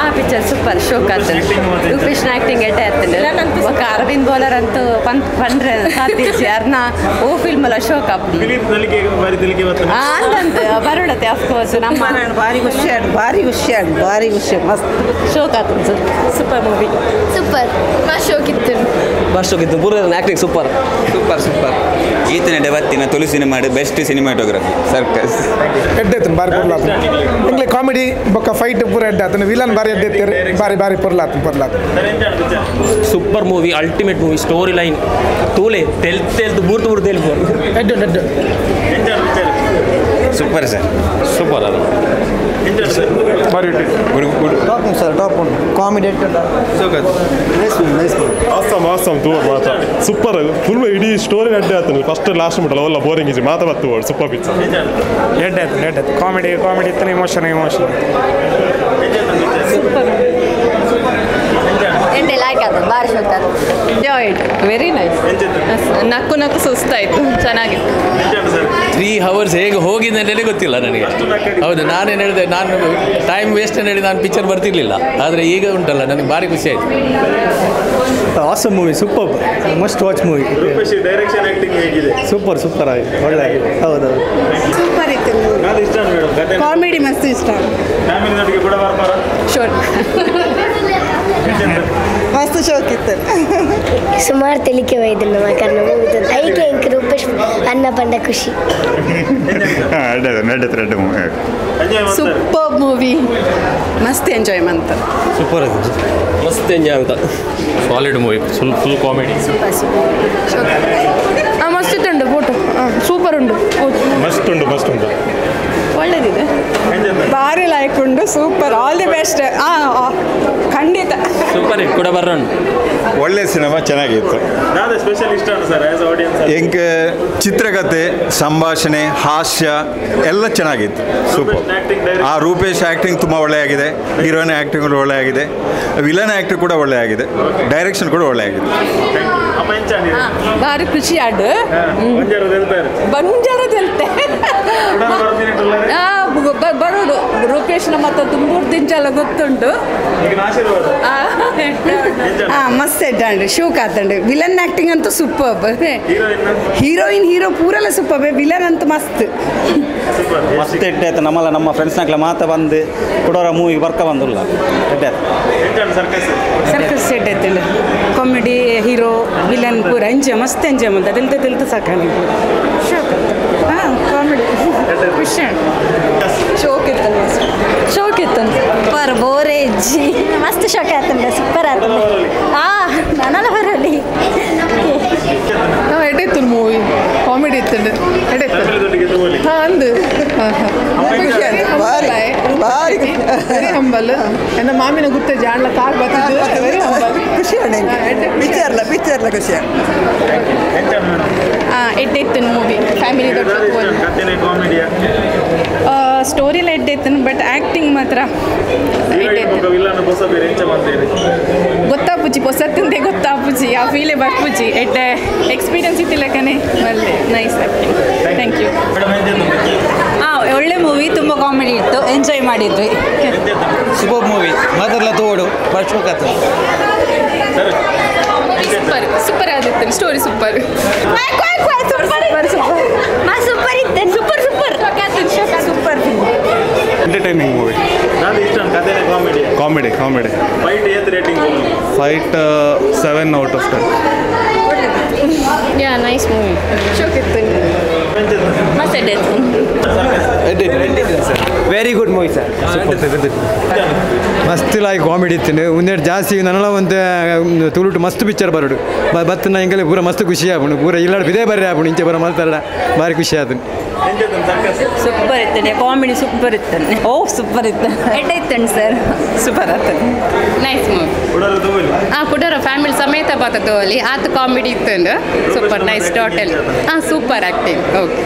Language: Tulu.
ಆ ಪಿಕ್ಚರ್ ಸೂಪರ್ ಶೋಕ್ ಆತಂಡ್ ರೂಪೇಶ್ನ ಆಕ್ಟಿಂಗ್ ಎಡ್ಡೆ ಆತಂಡ್ ಬೊಕ್ಕ ಅರವಿಂದ್ ಬೋಲರ್ ಅಂತೂ ಪಂಡ್ರೆ ಸಾಧ್ಯ ಅರ್ನ ಓ ಫಿಲ್ಮ್ ಅಲ್ಲ ಶೋಕ್ ಆಪ್ ಅಂತಂತ ಬರೋಡತ್ತೆ ಅಫ್ಕೋರ್ಸ್ ನಮ್ಮ ಭಾರಿ ಖುಷಿ ಆಡ್ ಭಾರಿ ಖುಷಿ ಆಡ್ ಭಾರಿ ಖುಷಿ ಮಸ್ತ್ ಶೋಕ್ ಆತಂಡ್ ಸೂಪರ್ ಮೂವಿ ಸೂಪರ್ ಮಸ್ತ್ ಶೋಕ್ ಇತ್ತು ಮಸ್ತ್ ಶೋಕ್ ಇತ್ತು ಪೂರ ಆಕ್ಟಿಂಗ್ ಸೂಪರ್ ಸೂಪರ್ ಸೂಪರ್ ಈತನ ಡೆವತ್ತಿನ Tulu cinema best cinematography circus ಎಡ್ಡೆ ಆತನ ಬಾರಿ ಪೊರ್ಲಾತನ ಎಂಗ್ಲೆ ಕಾಮಿಡಿ ಬೊಕ್ಕ ಫೈಟ್ ಪೂರ ಎಡ್ಡೆ ಆತನ ವಿಲನ್ ಬಾರಿ ಎಡ್ಡೆ ಇತ್ತೆರ್ ಬಾರಿ ಬಾರಿ ಪೊರ್ಲಾತನ ಪೊರ್ಲಾತನ super movie ultimate movie story line ತೂಲೆ ತೆಲ್ ತೆಲ್ತು ಬೂರ್ತು ಬೂರ್ತು ತೆಲ್ಪು ಎಡ್ಡೆ ಎಡ್ಡೆ ಸೂಪರ್ ಸರ್ ಸೂಪರ್ ಅದು ಬಾರಿ ಎಡ್ಡೆ ಟಾಪ್ ಸರ್ ಟಾಪ್ ಉಂಟು comedy nice nice awesome awesome ತೂವರ್ ಮಾತ್ರ ಸೂಪರ್ ಫುಲ್ ಇಡೀ ಸ್ಟೋರಿ ಅಡ್ಡೆ ಆತನ ಫಸ್ಟ್ ಲಾಸ್ಟ್ ಮುಟ್ಟಲ್ಲ ಒಲ್ಲ ಬೋರಿಂಗ್ ಇಜಿ ಮಾತ್ರ ಬತ್ತು ಸೂಪರ್ ಪಿಕ್ಚರ್ ಎಡ್ಡೆ ಆಯ್ತು ಎಡ್ಡೆ ಆಯ್ತು ಕಾಮಿಡಿ ಕಾಮಿಡಿ ಇತ್ತು ಇಮೋಷನ್ ಇಮೋಷನ್ ಸೂಪರ್ ಎಡ್ಡೆ ಲೈಕ್ ಆತಂಡ್ ಭಾರಿ ಶೋಕ್ ಆತಂಡ್ ಎಂಜಾಯ್ಡ್ ವೆರಿ ನೈಸ್ ನಕ್ಕು ನಕ್ಕು ಸುಸ್ತಾಯಿತು ಚೆನ್ನಾಗಿತ್ತು 3 ಅವರ್ಸ್ ಹೇಗೆ ಹೋಗಿದೆ ಅಂತಲೇ ಗೊತ್ತಿಲ್ಲ ನನಗೆ. ಹೌದು, ನಾನೇನು ಹೇಳಿದೆ, ನಾನು ಟೈಮ್ ವೇಸ್ಟ್ ಅಂತ ಹೇಳಿ ನಾನು ಪಿಕ್ಚರ್ ಬರ್ತಿರ್ಲಿಲ್ಲ, ಆದರೆ ಈಗ ಉಂಟಲ್ಲ ನನಗೆ ಭಾರಿ ಖುಷಿ ಆಯಿತು. Awesome movie, super, must watch movie. Direction acting ಹೇಗಿದೆ? ಸೂಪರ್ ಸೂಪರ್ ಆಗಿದೆ, ಒಳ್ಳೆ ಆಗಿದೆ. ಹೌದೌದು ಸೂಪರ್ ಇತ್ತು. ಕಾಮಿಡಿ ಮಸ್ತ್ ಇಷ್ಟ. ಫ್ಯಾಮಿಲಿನೊಟ್ಟಿಗೆ ಕೂಡ ಬರ್ಬಾರ ಶೋರ್ ಮಸ್ತ್ ಶೋಕ್ ಇತ್ತು. ಸುಮಾರು ತೆಲಿಕೆ ಒಯ್ದು ಕರ್ನ ಮೂವಿ ಐಕೆ ಎಂಕ್ ರೂಪೇಶ್ ಅನ್ನ ಪಂಡ ಖುಷಿ. ಸೂಪರ್ ಮೂವಿ ಮಸ್ತ್ ಎಂಜಾಯ್ ಮಂತ. ಸೂಪರ್ ಅದು ಮಸ್ತ್ ಎಂಜಾಯ್ ಅಂತ. Solid movie, full full comedy. Super super ಮಸ್ತ್ ಉಂಟು ಫೋಟೋ ಸೂಪರ್ ಉಂಟು ಮಸ್ತ್ ಉಂಟು ಮಸ್ತ್ ಉಂಟು ಒಳ್ಳೆದಿದೆ, ಭಾರಿ ಲೈಕ್ ಉಂಟು. Super, all the best. ಖಂಡಿತ ಸೂಪರ್ ಹಿಟ್ ಕೂಡ ಬರೋಣ. ಒಳ್ಳೆ ಸಿನಿಮಾ, ಚೆನ್ನಾಗಿತ್ತು. ಸ್ಪೆಷಲ್ ಇಷ್ಟ ಸರ್ ಆಸ್ ಆಡಿಯನ್ಸ್ ಎಂಕ್ ಚಿತ್ರಕಥೆ, ಸಂಭಾಷಣೆ, ಹಾಸ್ಯ ಎಲ್ಲ ಚೆನ್ನಾಗಿತ್ತು. ಸೂಪರ್. ಆ ರೂಪೇಶ್ ಆ್ಯಕ್ಟಿಂಗ್ ತುಂಬ ಒಳ್ಳೆಯಾಗಿದೆ, ಹೀರೋಯಿನ್ ಆ್ಯಕ್ಟಿಂಗ್ ಕೂಡ ಒಳ್ಳೆಯಾಗಿದೆ, ವಿಲನ್ ಆ್ಯಕ್ಟಿಂಗ್ ಕೂಡ ಒಳ್ಳೆಯಾಗಿದೆ, ಡೈರೆಕ್ಷನ್ ಕೂಡ ಒಳ್ಳೆಯಾಗಿದೆ. ಭಾರಿ ಖುಷಿ ಆಡು ಬಂಜಾರ ತೆಲ್ತೆ ಬರೋದು ರೂಪೇಶ್ ನಮ್ಮ ಹತ್ರ ತುಂಬೂರು ದಿಂಚಲ ಗೊತ್ತುಂಟು. ಮಸ್ತ್ ಎಡ್ಡಾಂಡು ಶೋಕ್ ಆತಂಡು. ವಿಲನ್ ಆ್ಯಕ್ಟಿಂಗ್ ಅಂತೂ ಸೂಪರ್, ಹೀರೋಯಿನ್ ಹೀರೋ ಪೂರೆಲ್ಲ ಸೂಪರ್, ವಿಲನ್ ಅಂತೂ ಮಸ್ತ್ ಮಸ್ತ್ ಎಡ್ಡೆ ಆಯ್ತು. ನಮ್ಮಲ್ಲ ನಮ್ಮ ಫ್ರೆಂಡ್ಸ್ನಾಗ್ಲ ಮಾತ ಬಂದು ಕೊಡೋರ ಮೂವಿಗೆ ಬರ್ಕ ಬಂದಿಲ್ಲ ಎಡ್ಡೆ ಆಯ್ತು. ಸರ್ಕಸ್ ಎಡ್ಡೆ ಆಯ್ತು. ಕಾಮಿಡಿ, ಹೀರೋ, ವಿಲನ್ ಪೂರ ಎಂಜಾಯ್, ಮಸ್ತ್ ಎಂಜಾಯ್ ಮಂತ ತೆಲ್ತೆ ತೆಲ್ತೆ ಸಾಕಾಗಿ ಶೋಕ್. ಹಾಂ, ಕಾಮಿಡಿ ಖುಷಿ ಶೋಕ್ ಇತ್ತು, ಶೋಕ್ ಇತ್ತು. ಸೂಪರ್ ಬೋರೇಜ್ ಮಸ್ತ್ ಶೋಕ್ ಆತಂಡ, ಸೂಪರ್ ಆತಂಡ. ಹಾಂ, ನಾನಲ್ಲ ಬರೋಲಿ. ಹಾಂ, ಎಡ್ಡೆ ಇತ್ತು ಮೂವಿ, ಕಾಮಿಡಿ ಇತ್ತು, ಎಡ್ಡೆ ಇತ್ತು. ಹಾಂ ಅಂದು ವೆರಿ ಹಂಬಲ್. ನನ್ನ ಮಾಮಿನ ಗುತ್ತೆ ಜಾಣ್ಲ ಕಾರ್ ಬರ್ತಿದ್ದು ವೆರಿ ಹಂಬಲ್. ಖುಷಿ ಪಿಕ್ಚರ್ಲ ಪಿಕ್ಚರ್ಲ ಖುಷಿ. ಎಡ್ಡೆ ಇತ್ತು ಮೂವಿ, ಫ್ಯಾಮಿಲಿ ದೊಡ್ಡ ಸ್ಟೋರಿಲ ಎಡ್ಡೆ ಇತ್ತು, ಬಟ್ ಆ್ಯಕ್ಟಿಂಗ್ ಮಾತ್ರ ಗೊತ್ತಾಪುಜಿ, ಹೊಸತ್ತಿಂದೆ ಗೊತ್ತಾಪುಜಿ, ಆ ಫೀಲೇ ಬರ್ಪುಜಿ. ಎಡ್ಡೆ ಎಕ್ಸ್ಪೀರಿಯನ್ಸ್ ಇತ್ತಿಲ್ಲಕನೆ ಮಲ್ಲೆ ನೈಸ್ ಆ್ಯಕ್ಟಿಂಗ್. Thank you. ಹಾಂ, ಒಳ್ಳೆ ಮೂವಿ, ತುಂಬ ಕಾಮಿಡಿ ಇತ್ತು, ಎಂಜಾಯ್ ಮಾಡಿದ್ವಿ. ಸೂಪರ್ ಮೂವಿ, ಮಾತಾಡಲ ತೋಡು ಬಟ್ ಶೋಕ್ ಆಯ್ತು. ಸೂಪರ್ ಸೂಪರ್ ಆಗಿತ್ತು ಸ್ಟೋರಿ, ಸೂಪರ್ ಸೂಪರ್ ಇತ್ತು, super super super entertaining movie. Comedy comedy. Fight ಏತ್ rating? Fight 7 out of 10. Yeah, nice movie. ಶೋಕ್ ಇತ್ತು, ಮಸ್ತ್ ಎಡ್ಡೆ ಇತ್ತು. Very good movie sir. ಮಸ್ತ್ ಲಾಯ್ ಕಾಮಿಡಿ ಇತ್ತು. ಒಂದೆರಡು ಜಾಸ್ತಿ ನನಲ ಒಂದು ತುಳುಟು ಮಸ್ತ್ ಪಿಕ್ಚರ್ ಬರೋಡು ಬತ್ತಿನ ಎಂಗಲೆ ಪೂರ ಮಸ್ತ್ ಖುಷಿ ಆಪುಂಡು. ಪೂರ ಇಲ್ಲಾಡು ಇದೇ ಬರ್ರಿ ಆಪುಂಡು ಇಂಚೆ ಬರ ಮಲ್ತಾರ ಭಾರಿ ಖುಷಿ ಆತು. ಸೂಪರ್ ಇತ್ತು, ಕಾಮಿಡಿ ಸೂಪರ್ ಇತ್ತು. ಓ ಸೂಪರ್ ಇತ್ತು, ಎಡ್ಡೆ ಇತ್ತು ಸರ್, ಸೂಪರ್ ಆತು. Nice movie. ಹಾಂ, ಕುಡೋರ ಫ್ಯಾಮಿಲಿ ಸಮೇತ ಬರ್ತದೆ ಅಲ್ಲಿ ಆತು ಕಾಮಿಡಿ ಇತ್ತು, ಸೂಪರ್ ನೈಸ್ ಟೋಟಲ್. ಹಾಂ, ಸೂಪರ್ ಆ್ಯಕ್ಟಿಂಗ್. ಓಕೆ.